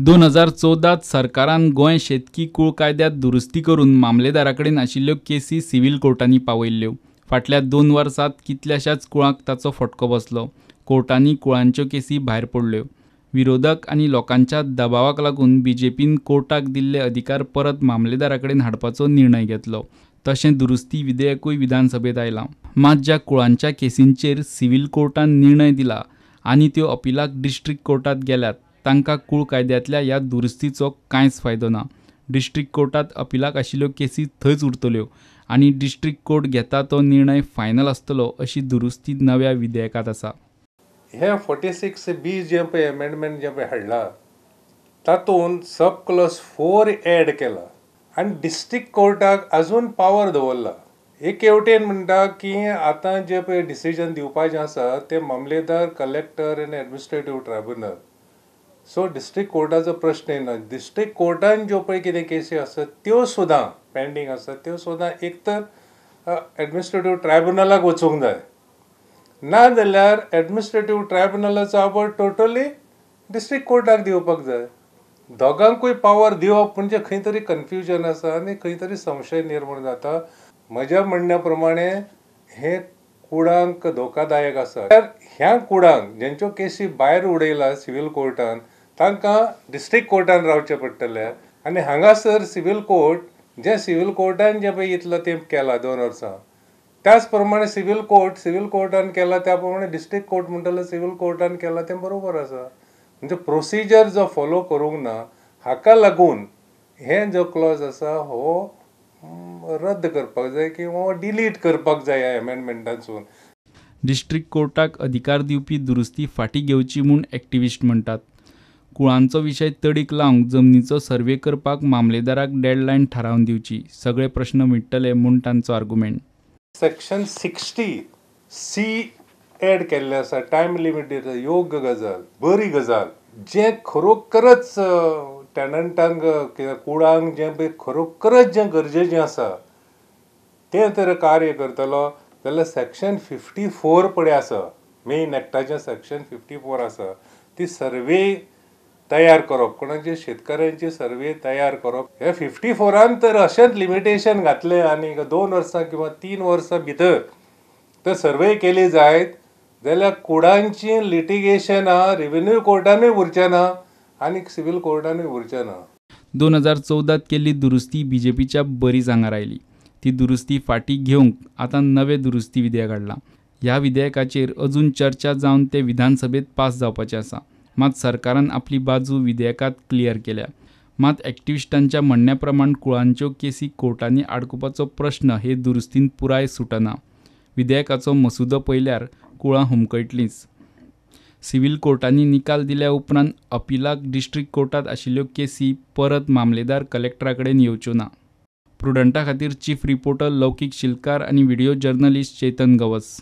2014 सरकारान गोंय शेतकी कूळ कायद्यात दुरुस्ती करून मामलेदारा कडेन आशिल्ल्यो केसी सिव्हील कोर्टांनी पावयल्ल्यो. फाटल्या 2 वर्सांत कितल्याशाच कुळांक ताचो फटको बसलो. कोर्टांनी कुळांच्यो केसी भायर पडल्यो. विरोधक आनी लोकांच्या दबावाक लागून बीजेपीन कोर्टाक दिल्ले अधिकार परत मामलेदारा कडेन हाडपाचो निर्णय घेतलो. तशें दुरुस्ती विधेयकूय विधानसभेत आयलां. मात ज्या कुळांच्या केसींचेर सिव्हील कोर्टान निर्णय दिला आनी त्यो अपिलाक डिस्ट्रिक्ट कोर्टात गेल्यात तांकां कूळ कायद्यांतल्या ह्या दुरुस्तीचो कांयच फायदो ना. डिस्ट्रिक्ट कोर्टात अपिलाक आशिल्ल्यो केसी थंयच उरतल्यो आनी डिस्ट्रिक्ट कोर्ट घेता तो निर्णय फायनल आसतलो अशी दुरुस्ती नव्या विधेयकांत आसा. हे 46B जे पळय एमेंडमेंट जे पळय हाडला तातूंत सब क्लॉज 4 एड केला आनी डिस्ट्रिक्ट कोर्टाक अजून पावर दवरला. एके वटेन म्हणटा की आतां जे पळय डिसिजन दिवपाचें आसा तें मामलेदार, कलेक्टर आनी एडमिनिस्ट्रेटीव ट्रायब्युनल. सो डिस्ट्रिक्ट कोर्टाचो प्रश्न येना. डिस्ट्रिक्ट कोर्टान ज्यो पळय कितें केसी आसात त्यो सुद्दां पेंडींग आसात त्यो सुद्दां एक तर एडमिनिस्ट्रेटीव ट्रायब्युनलाक वचूंक जाय, ना जाल्यार एडमिनिस्ट्रेटीव ट्रायब्युनलाचो आवर टोटली डिस्ट्रिक्ट कोर्टाक दिवपाक जाय. दोगांकूय पावर दिवप म्हणजे खंय तरी कन्फ्युजन आसा आनी खंय तरी संशय निर्माण जाता. म्हज्या म्हणण्या प्रमाणे हे कुडांक धोकादायक आसा. ह्या कुडांक जेंच्यो केसी भायर उडयला सिव्हील कोर्टान तांकां डिस्ट्रिक्ट कोर्टान रावचें पडटलें आनी हांगासर सिव्हील कोर्ट जें सिव्हील कोर्टान जें पळय इतलो तेंप केला 2 वर्सां त्याच प्रमाणे सिव्हील कोर्टान केला त्या प्रमाणे डिस्ट्रिक्ट कोर्ट म्हणटलो सिव्हील कोर्टान केला तें बरोबर आसा. म्हणजे प्रोसिजर जो फॉलो करूंक ना हाका लागून हे जो क्लॉज आसा हो रद्द करपाक जाय किंवा डिलीट करपाक जाय ह्या एमेंडमेंटांसून. डिस्ट्रिक्ट कोर्टाक अधिकार दिवपी दुरुस्ती फाटीं घेवची म्हूण एक्टिविस्ट म्हणटात. कुळांचो विशय तडीक लावंक जमनीचो सर्वे करपाक मामलेदाराक डेडलायन थारावन दिवची, सगळे प्रश्न मिट्टले म्हूण तांचो आर्गुमेंट. सेक्शन 60C एड केल्लें आसा, टायम लिमीट योग्य गजाल, बरी गजाल. जें खरोखरच टॅनंटांक किंवा कुडांक जें पळय खरोखरच जें गरजेचें आसा तें तर कार्य करतलो जाल्यार सेक्शन 54 पळय आसा, मेन एक्टाचें सेक्शन 54 आसा, ती सर्वे तयार करप, कोणाचे शेतकऱ्यांची सर्वे तयार करप. हे 54 तर अशेंच लिमिटेशन घातलें आनी 2 वर्सां किंवा 3 वर्सां भितर तर सर्वे केली जायत जाल्यार कुडांची लिटिगेशनां रेव्हेन्यू कोर्टानूय उरचें ना आनी सिव्हील कोर्टानूय उरचें ना. 2014 केल्ली दुरुस्ती बीजेपीच्या बरी आंगार आयली. ती दुरुस्ती फाटीं घेवंक आतां नवें दुरुस्ती विधेयक हाडलां. ह्या विधेयकाचेर अजून चर्चा जावन तें विधानसभेत पास जावपाचें आसा. मात सरकारान आपली बाजू विधेयकांत क्लियर केल्या. मात एक्टिविस्टांच्या म्हणण्या प्रमाण कुळांच्यो केसी कोर्टांनी आडकुपाचो प्रश्न हे दुरुस्तीन पुराय सुटना. विधेयकाचो मसुदो पळयल्यार कुळां हुमकळटलींच. सिव्हील कोर्टांनी निकाल दिल्या उपरांत अपिलाक डिस्ट्रिक्ट कोर्टात आशिल्ल्यो केसी परत मामलेदार कलेक्टरा कडेन येवच्यो ना. प्रुडंटा खातीर चीफ रिपोर्टर लौकीक शिलकार आनी व्हिडियो जर्नलिस्ट चेतन गवस.